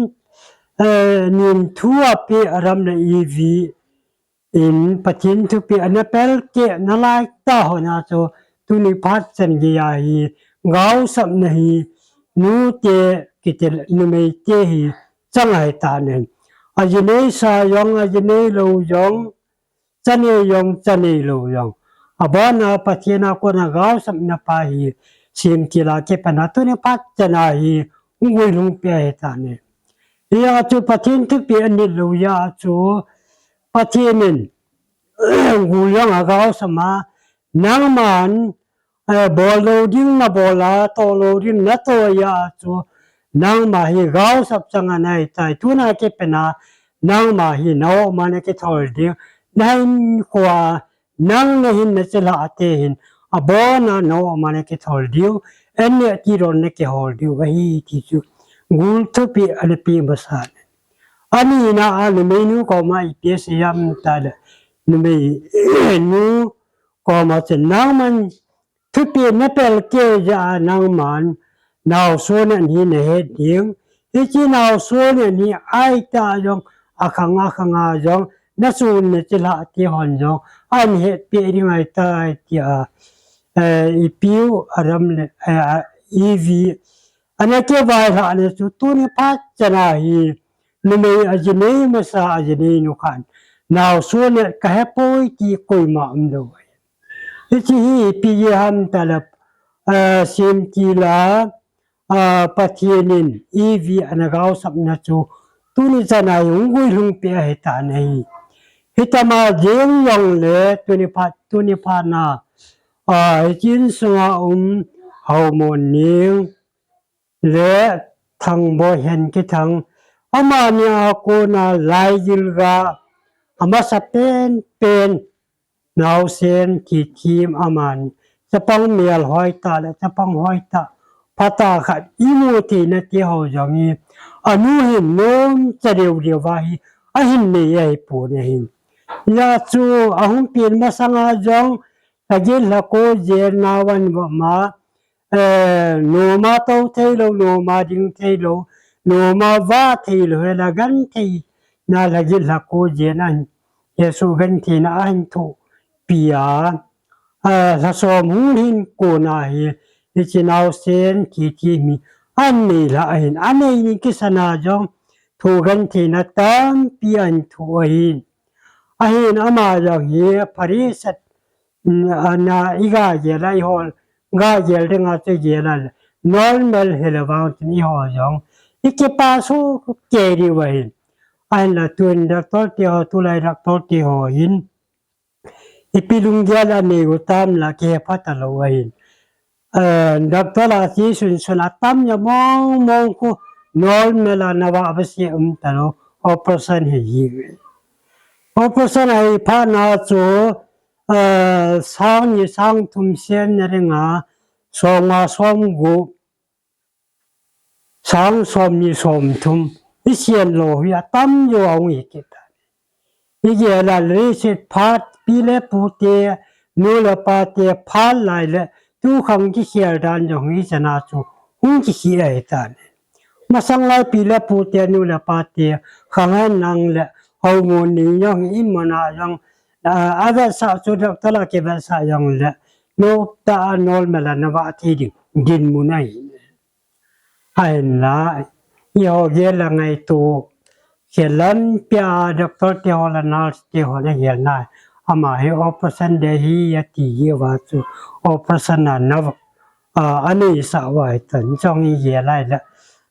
eh, nin thu apeh Adam le Evi in Pathen thupeh ana pelkeh nalai tah hon a chu tuni phat chan geiya hi gaosapna hi nute kiti le numeite hi chang ahitan ahi. Aji neisa jong, aji neilou jong, cha nei jong, cha neilou jong, abana Pathen a kona gaosapna pa hi semtil a kipana tuni phat chan a hi hung guilhung peh ahitan ahi. Hia chu Pathen thupeh anit lou jeh a chu Pathen in gul jong agaosam a, nangman, eh, bol lou ding nabol a, toh lou ding natoh jeh a chu nangma hi gaosap chang anahitai. Tuna kipana nangma hi na-o man akithol ding, nahinkhoa nang nahin nachilhah te hin abona na-o man akithol diu, an le ti don nakihol diu ahi, ti chu gul thupeh ana peh masa in. Anina a numeinu koma ipi asei em tile, numeinu koma chun nangman thupeh napelkeh jeh a nangman naosen ahi nahet ding. Hiche naosen ahi ahitah jong, akhang akhang a jong nachun nachilhah te hon jong ahin hetpeh ding ahitai, tia, eh, ipiu Adam le, eh, Evi ana kivailhahna chu tuni phat chan a hi numei aji nei masa, aji neinu khan naosen kahepoi ti koima umlou ahi. Hiche hi ipi jeh ham tile, eh, semtil a, ah, Pathen in Evi ana gaosapna chu tuni chan a hi hung guilhung peh ahitan ahi. Hitama jeng jongle tuni phat, tuni phat na, ah, hiche insunga um Haomoneng le Thangboi Henkithang, amani a kona laigil ga amasa penpen naosen kithem amani chapang melhoi tah le chapang hoi tah, phatah khat imu theina tiho jong hi anu hin nomcha deu deu a hi ahin nei ahipon ahi. Hia chu ahung pen masanga jong lhagil lhako jel naovan vama, eh, noma tou theilou, noma ding theilou, noma vah theilou, hela gentheina lhagil lhako jel ahin, Jesu gentheina ahin thohpi a, eh, lhasom hung lhin kona hi, hiche naosen kithem hi ahin neilhah ahin, anei ni kisana jong thoh gentheina tampi ahin thoh ahin. Ahin ama jong hi Pharisee, mm, ana igagel a ihol, gagel dinga chu gel a le, normal hile vang chun iho jong ikipa soh kei diu ahin. Ahinla tun doctor te ho, tulai doctor te ho hin ipi lunggel anei u tam la kihe pha talou ahin. Eh, doctor a che sunsun atam jo mong mong khu normal a navah vase um talou, operation hi hi. Operation ahi phat na chu, eh, sang ni sang thum sen na dinga, som nga som gup, sang som ni som thum, isen lou hi atam jo ahung hi kit tan. Igel a leiset phat, pi le pu te, nu le pa te phat lai le, tukhang kikhel dan jong hichan a chu hung kikhel ahitan. Masang lai pi le pu te, nu le pa te khang hen lang le, Haomoneng jong hi imuna jong, ah, avetsah chu doctor a kivetsah jong le, noptah a normal a navah thei ding dinmun ahi. Ahinla, iho gel a ngaito, khelam pia doctor te ho le nurse te ho le gel na, ama hi operation ding ahi ati uva chu operation a na, ah, aneisah uva hitan jong igel a le,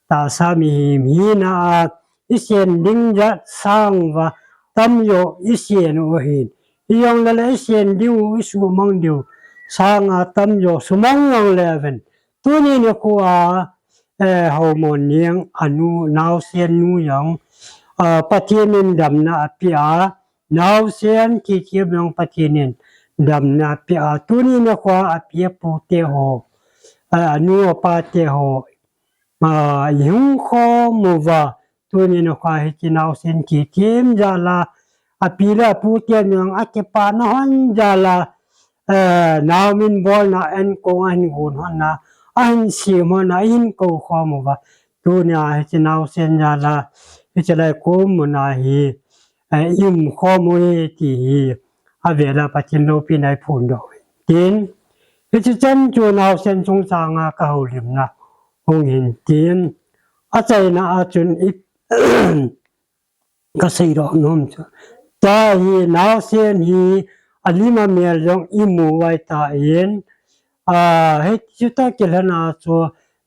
tahsa mihem hina a isen ding jat sang uva tamjo isen u ahin. Ijongle le isen diu, isumang diu sang a tamjo sumang jongle ven, tuni nikho a, eh, Haomoneng anu, naosen nu jong, ah, Pathen in damna apeh a, naosen kithem jong Pathen in damna apeh a, tuni nikho a api apu te ho, ah, anu apa te ho, a, ihung khom uva, tuni nikho hiche naosen kithem jal a, api le apu ten jong akipana hon jal a, eh, nao min bolna ankong ahin gon hon a, ahin sem hon a, ahin kou khom uva, tunia hiche naosen jal a, hiche lai kom mun a hi, eh, i um khom u hi ti hi, avel a Pathen loupina i phondoh u hitin, hiche chan chu naosen chungchang a ka houlimna hung hin tin, achaina a chun i, ka seidoh nom chu, tua hi naosen hi alim amel jong i mu uva ahitan, a, hichu toh kilhon a chu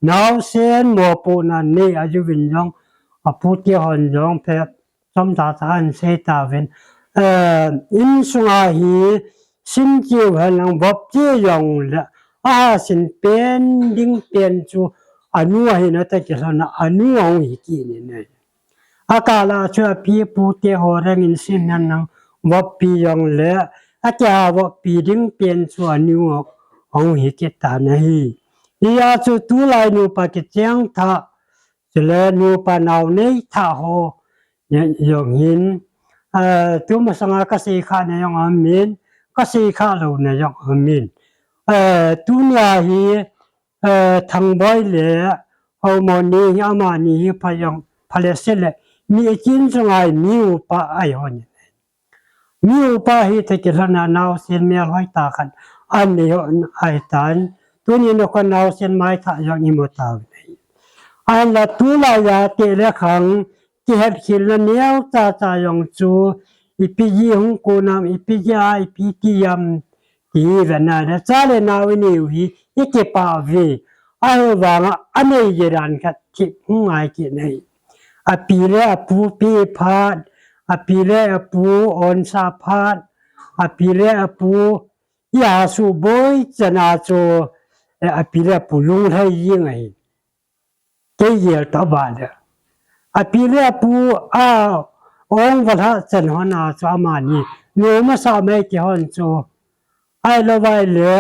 naosen mopohna nei ahiuvin jong, apu te hon jong phat chomcha cha ahin sei tauvin, eh, insunga hi sim cheh u henlang vop cheh jongle, ahasim pen ding pen chu anu ahina toh kilhon a anu ahung hi kit in ahi. Akah a chu api apu te ho rengin sim henlang voppi jongle, akiha voppi ding pen chu anu ahung hi kit tan ahi. Hijeh a chu tulai nupa kicheng thah, chule nupa nao nei thah ho jong hin, eh, tumasanga ka sei khah na jong aum in, ka sei khah lou na jong aum in. Eh, tunia hi, eh, Thangboi le Haomon ni hi amani hi pha jong, pha le se le, mi ichin sunga hi mi upa ahi hon. Mi upa hi toh kilhon a naosen melhoi tah khat anei hon ahitan, tuni nikho naosen maithah jong i mu tauvin ahi. Ahinla tulai a teh le khang kihetkhelna neocha cha jong chu ipi jeh hung kon ham, ipi jeh a ipi ti ham ti hi vet na le, cha le nao inei u hi i kipah uve. Ahivanga anei jeh dan khat thip hung ngai kit in ahi. Api le apu peh phat, api le apu onsah phat, api le apu i asuh boi chan a chu, eh, api le apu lunglhai jeng ahi. Kei gel tah uva le, api le apu a ong valha chan hon a chu amani nom asah mai kei hon chu. Ahilou vai le,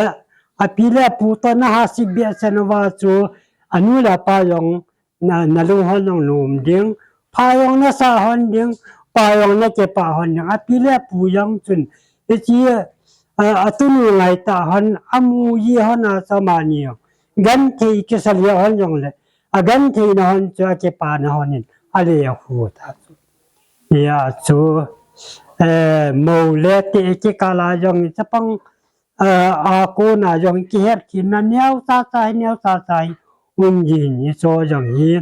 api le apu toh na hasit beh chan uva chu, anu le apa jong na, na lunghon jong nom ding, pha jong na sah hon ding, pa jong na kipah hon ding, api le apu jong chun, hiche, a, atunu ngai tah hon, amu ji hon a chu amani jong genthei kisa lheh hon jongle, agentheina hon chu akipana hon in, ale akhu ta chu. Hijeh a chu, eh, mou le teh kikah a jong chapang, eh, a kona jong kihetkhelna neocha cha hi, neocha cha hi um jin hichu jong hi.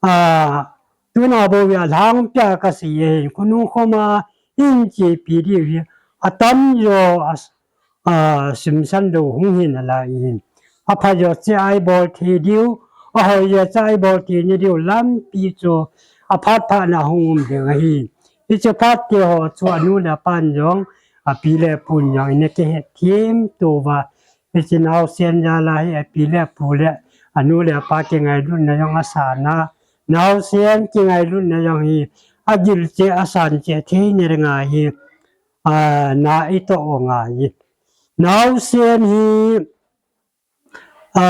Ah, tuna bou hi alhangpia ka sei ahin, khonung khoma i hin chepi diu hi atam jo a, a, simsan lou hung hi nalai in. Apha jo cheh a i bol thei diu, ahoi jo cheh a i bol thei na diu lampi chu aphat phat na hung um ding ahi. Hiche phat te ho chu anu le apan jong, api le apun jong in akihetthem to uva. Hiche naosen jal a hi api le apu le anu le apa kingailutna jong asan a, naosen kingailutna jong hi agil cheh asan cheh thei na ding ahi. A, na i toh u ngai. Naosen hi, a,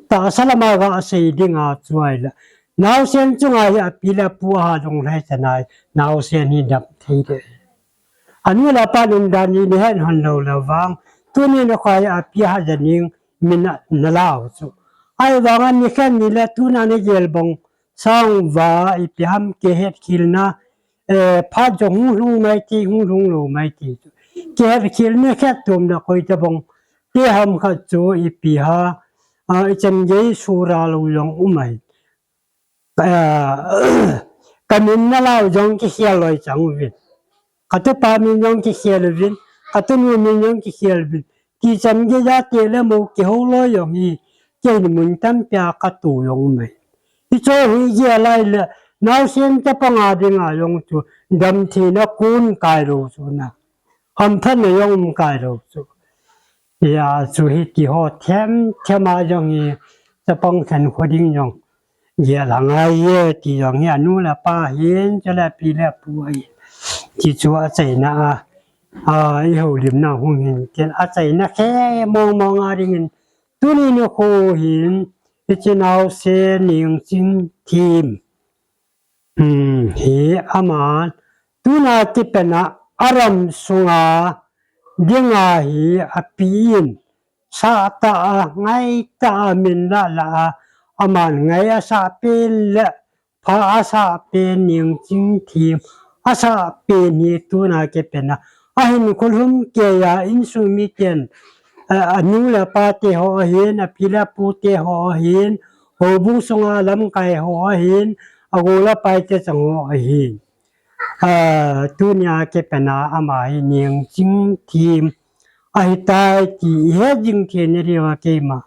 tahsa lama ga sei dinga chu ahile, naosen chunga hi api le apu a lunglhai chan ahi, naosen hi dam thei ding. Anu le apa umdan hi nahet hon lou le vang, tuni nikho hi api ha janing min a na lau chu. Ahivanga nikhat ni le tuna na gel bang sang uva ipi ham kihetkhelna, eh, phat jong hung lhung mai ti, hung lhung lou mai ti chu. Kihetkhelna khat tum le koi tabang ti ham khat chu ipi ham, a, ichan gei sura lou jong um ahi. Ah, ka min na lau jong kikhel loi chang uvin. Ka tupa min jong kikhel uvin, ka tunu min jong kikhel uvin. Kichan gei a teh le mou kihou loi jong hi, kei ni mun tampi a ka tu jong um e. Hichu hi gel lai le, naosen chapang a dinga jong chu, damtheina kon kai lou chu na. Hamphatna jong um kai lou chu. Hijeh a chu hiti ho them them a jong hi chapang khankho ding jong gel angai e ti jong hi anu le apa hin, chule api le apu ahi. Ti chu achaina a, a, i houlimna hung hin tin achaina khe mong mong a dingin tuni nikho hin hiche naosen Ningchingthem, hmm, hi aman tuna kipen a aram sunga dinga hi api in, sah tah a, ngai tah a, min lah lah a, aman ngai asah pen le pha asah pen Ningchingthem asah pen hi tuna kipen a ahin kholhum kei a, insung miten, a, anu le apa te ho ahin, api le apu te ho ahin, houbung sunga lamkai ho ahin, agol apai te chang ho ahin. A, tunia kipen a ama hi Ningchingthem ahitai ti ihet jing thei nadiuva keima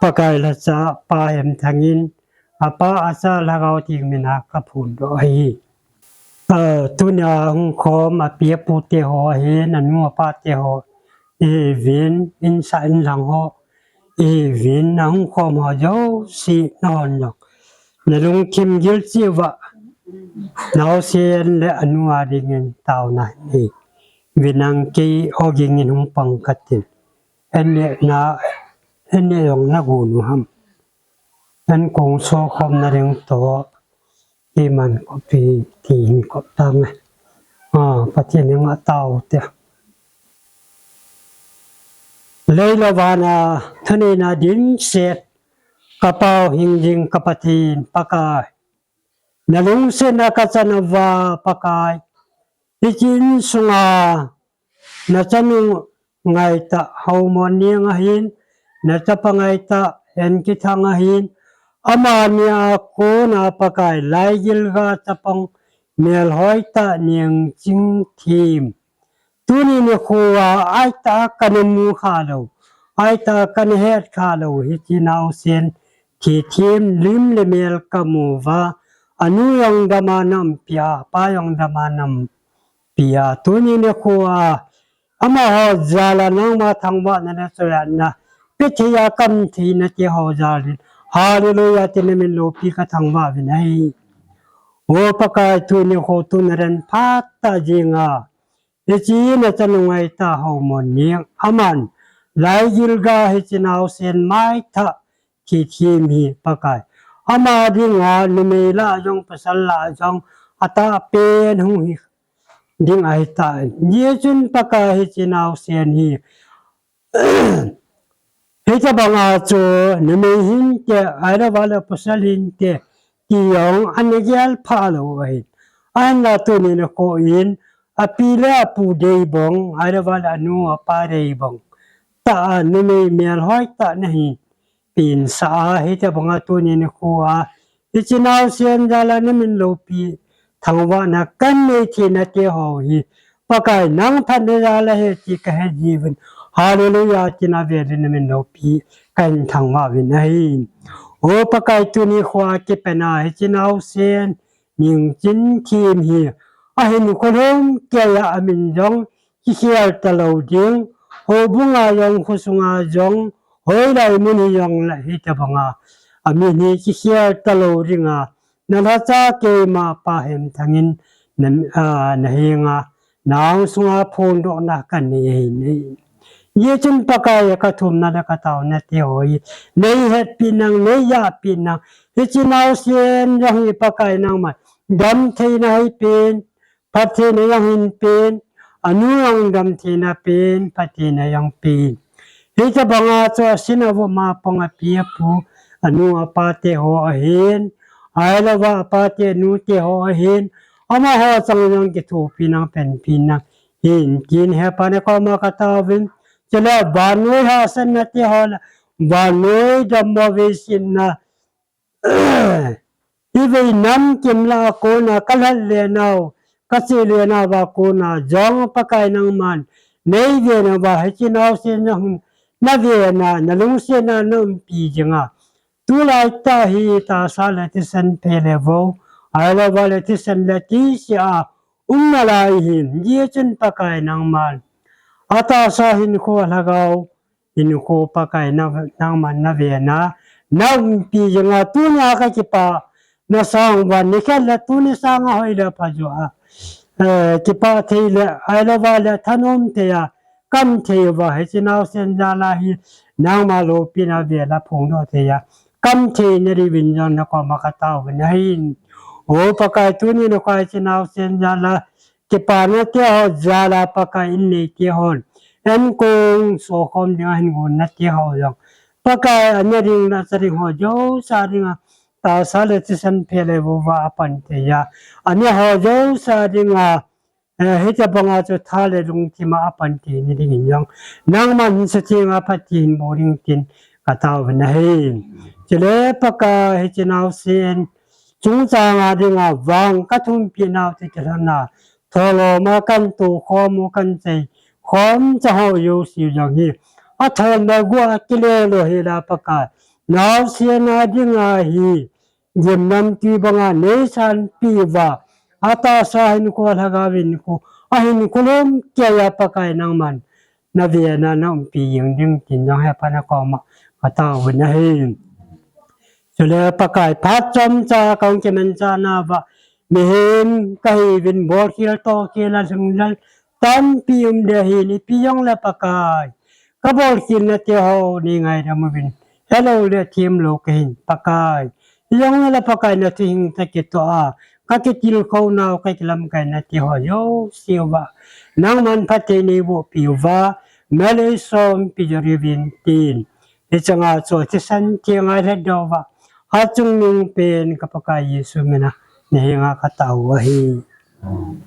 Pakai lhacha Pa Hemthang in, Apa, Acha, Lhagao Theng mina kaphondoh ahi. A, tunia hung khom api apu te ho ahin, anu apa te ho ihiuvin, insah inlang ho ihiuvin, ahung khom ho jouse nahon jong nalungthim gil cheh uva, naosen le anu a dingin taona nei uvin lang, kei oging in hung pang katin. An nehna, an neh jong nagon u ham? An kong so khom nading toh, keiman kop hi tin kop tange. A, Pathen henga tao te. Lei le van a thaneina dinset, ka Pa hing ding ka Pathen Pakai, nalungsetna kachanu va Pakai, hiche insunga nachanu ngaitah Haomoneng ahin, nachapa ngaitah Enkithang ahin, amani a kona Pakai, Laigilga chapang melhoi tah Ningchingthem, tuni nikho a aitah a kana mu khalou, aitah a kana het khalou hiche naosen thithem lim le mel kamu uva, anu jong dama naumpi a, apa jong dama naumpi a, tuni nikho a amaho jal a nangma thangvahna le choiatna pe thei a, kam theina teho jal in, Hallelujah, ti namin loupi kathangvah uvin ahi. O Pakai, tuni nikho tuna ran phat tah jenga hiche nachanu ngaitah Haomoneng, aman Laigilga hiche naosen maithah thithem hi Pakai, ama dinga numei lah jong pasal lah jong atahpen hung hi ding ahitai. Hijeh chun Pakai, hiche naosen hi hitobanga chu numei hinte, ahilouva le pasal hinte ti jong ana gel phalou ahin. Ahinla tuni nikho in api le apu deibang, ahilouva le anu apa deibang tah a numei melhoi tah nahin pensah a, hitobanga tuni nikho a hiche naosen jal a namin loupi thangvahna kanei theina teho hi Pakai, nang phatna jal ahi ti kahet jiuvin, Hallelujah, tina velin namin loupi kahin thangvah uvin ahi. O Pakai, tuni nikho a kipen a hiche naosen Ningchingthem hi ahin kholhum kei a, amin jong kikhel talou ding, houbunga jong, khosunga jong, hoilai mun hijongle hitobanga amin hi kikhel talou dinga nalhacha keima Pa Hemthang in na, a, nahenga, nang sunga phondohna kanei ahi. Hijeh chun Pakai, kathumna le kataona teho hi neihetpi nang, neijahpi nang. Hiche naosen jong hi Pakai, nangman damtheina hipen, phattheina jong hinpen, anu jong damtheina pen, phattheina jong pen. Hitobanga chu asin avop a pang api apu, anu apa teho ahin, ahilouva apa te anu teho ahin, amaho chang jong kithopi nang, panpi nang hin tin, He Pa, nakoma kataovin, chule vannoi hahsatna teho le vannoi dammo veisetna, ivei namkim lah a kona kalhat le nau, kache le nauva kona jong Pakai, nangman neive nauva hiche naosen jong nave na, nalungsetna naumpi jinga, tulaitah hi tahsa le thisan, phe le vou, ahilouva le thisan le tise a um nalai ahin. Hijeh chun Pakai, nangman atahsa hinkho, alhagao hinkho Pakai, na, nangman nave na, naumpi jinga tunia kakipana sang uva, nikhat le tuni sanga hoi le pha jo a, eh, kipah thei le, ahilouva le thanom thei a, kam thei uva, hiche naosen jal a hi nangma loupina vel a phongdoh thei a, kam thei nadiuvin jong nakoma kataovin ahi. O Pakai, tuni nakoi chenau sen jal a, kipana te ho jal a Pakai, in nei te hon, enkong sokhom ding ahin gonna te ho jong, Pakai, ana ding le acha ding ho jouse dinga tahsa le thisan phe le vova apan thei a, ana ho jouse dinga, eh, hitabanga chu tha le lungthima apan thei nadingin jong, nangman sutheng'a Pathen boh ding tin kataovin ahi. Chule Pakai, hiche naosen chungchang'a dinga vang kathumpi nau te kilhonna, tholoma kan tokhom u, kan chaikhom cha ho jouse jong hi, atholna gua kile lou hela Pakai, naosen a dinga hi, gimnamtui banga neisanpi uva, atahsa hinkho, lhagao hinkho, ahinkho lom keiya Pakai, nangman navetna naumpi jing ding tin jong hepa nakoma kataovin ahi. Chule Pakai, phat chomcha kahung kimanchah nauva, mihem kahiuvin bolkhel tolkhel a lunglal tampi um ding ahin, ipi jongle Pakai, kabolkhelna te ho nei ngaidam uvin, helou le themlou kahin Pakai. Hijongle Pakai, nathu hing tah kitoh a kakitilkhou nau, kakilamkaina te ho jouse uva, nangman phatthei neibohpi uva, nalei sompi jo diuvin tin, hichanga chu thisan theng a lhadou uva, achungnung pen ka Pakai Jesu mina nahenga katao u ahi.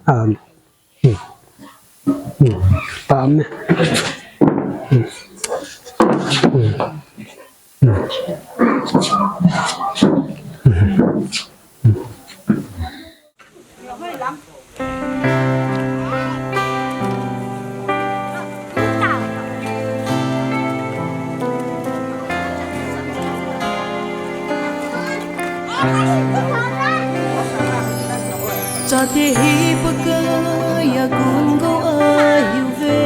Amen. Amen. Chate hi Pakaiya gon gou ahiuve.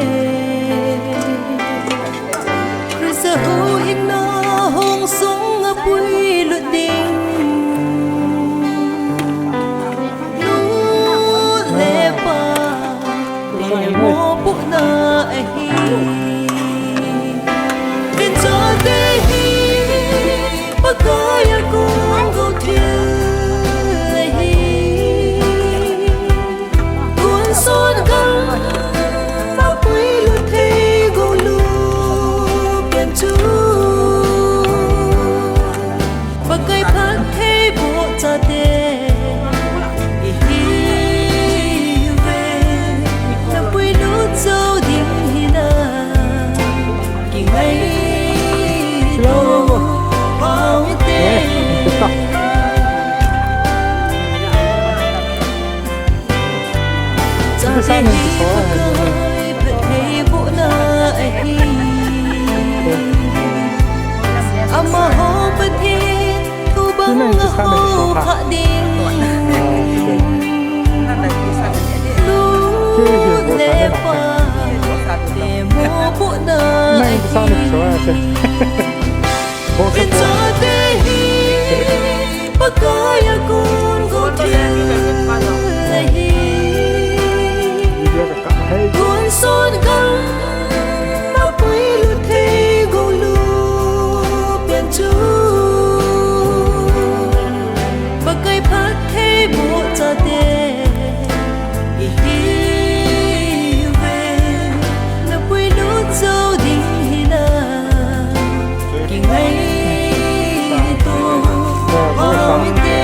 Christa huhhingna hong sunga puilut ding, nu le pa te mopohna ahi. Ven chate hi Pakaiya gon gou thil ahi. Gon son gam'a puilut thei gou lupen chu, Pakai phattheiboh chate ihiuve. Napuilut jou ding hinam kingaito pau hite. Chate hi Pakai phattheibohna ahi. Amaho Pathen thu banga houkhah ding, nu le pa te mopohna ahi. Ven chate hi Pakaiya gon gou thil ahi. Gon son gam'a puilut thei gou lupen chu, Pakai phattheiboh chate ihiuve. Napuilut jou ding hinam kingaito pau hite.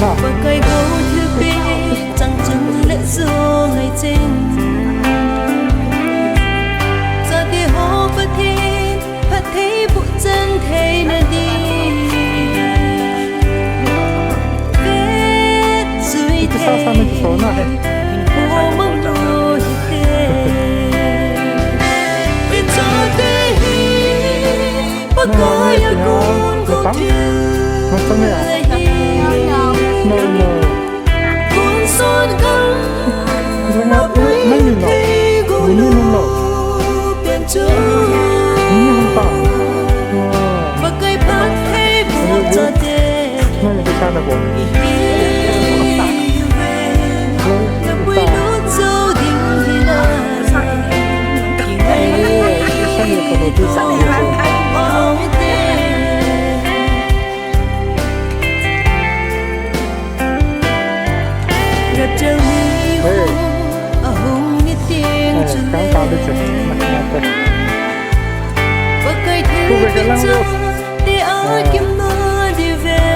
Pakai gou thilpeh chang chun le jou ngai cheng, chate ho Pathen phattheiboh chan theina ding, vet jui thei hinkho mangthah hite. Ven chate hi Pakaiya gon gou thil ahi. Gon son gam'a puilut thei gou lupen chu, Pakai phattheiboh chate ihiuve. Napuilut jou ding hinam Rapture ni ho ahung ni teng chule, Pakai thu kicha te a kimna di ve.